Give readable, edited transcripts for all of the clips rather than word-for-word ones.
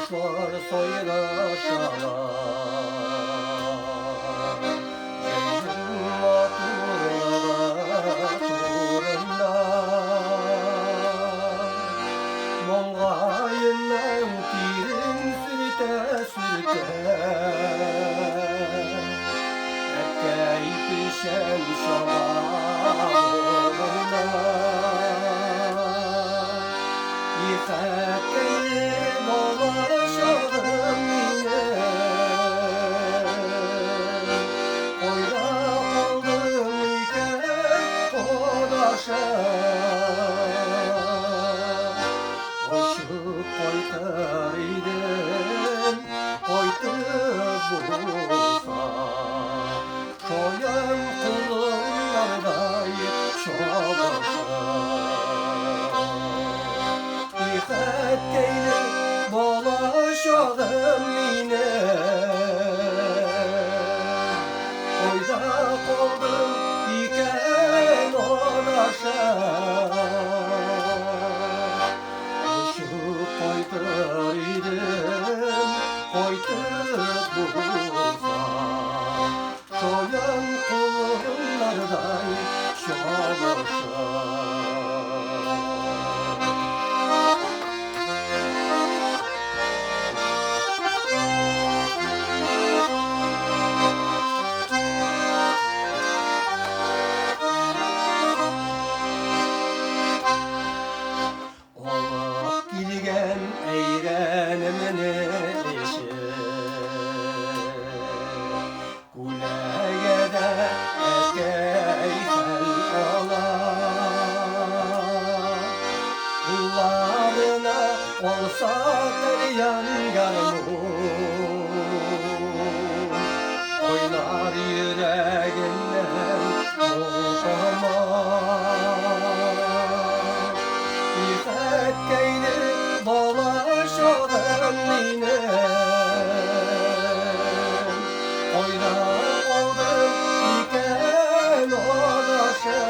Кошлар сайрашалар. Җәйнең матурлыгы турында. Маңгаеннан тирен сөртә-сөртә. Әткәй печән чаба болында. Ефәккәйле бала чагым минем. Кайда калдың икән, кодаша? Очып кайтыр идем, кайтып булса. Шаян колыннардай чабыша. Ихәткәйле бала чагым минем. Кайда калдың икән, адаша? Очып кайтыр идем, кайтып булса. Шаян колыннардай чабыша. Алып килгән әйрәнемне эчеп, Күләгәдә әткәй хәл ала. Кулларына алса тальян гармун, Кайнар йөрәгеннән моң тама. Ихәткәйле бала чагым минем. Кайда калдың икән, адаша?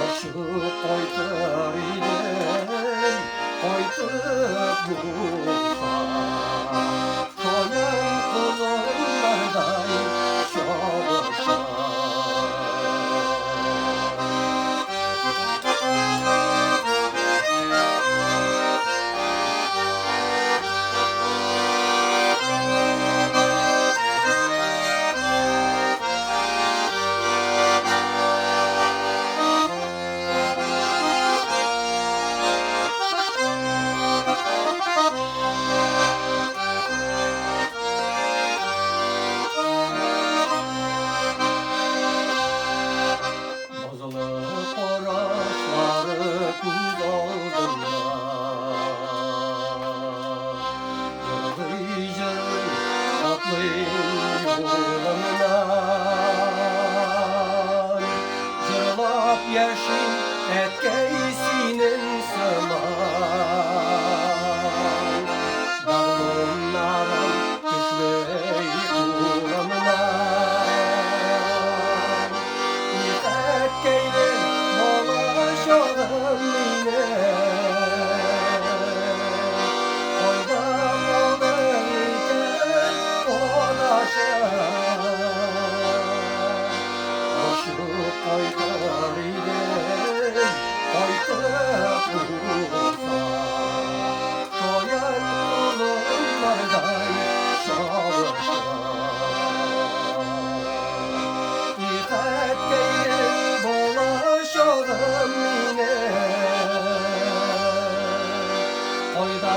Очып кайтыр идем, кайтып булса. Шаян колыннардай чабыша. Назлы карашлары күз алдымда. Җырлый-җырлый атлыйм юлымнан. Җырлап яшим әткәй синең сыман. Гармуннарым төшми кулымнан. Әткәйле бала чагым минем. Кайда калдың икән, адаша? Очып кайтыр идем, кайтып булса. Шаян колыннардай чабыша. Ихәткәйле бала чагым минем. Кайда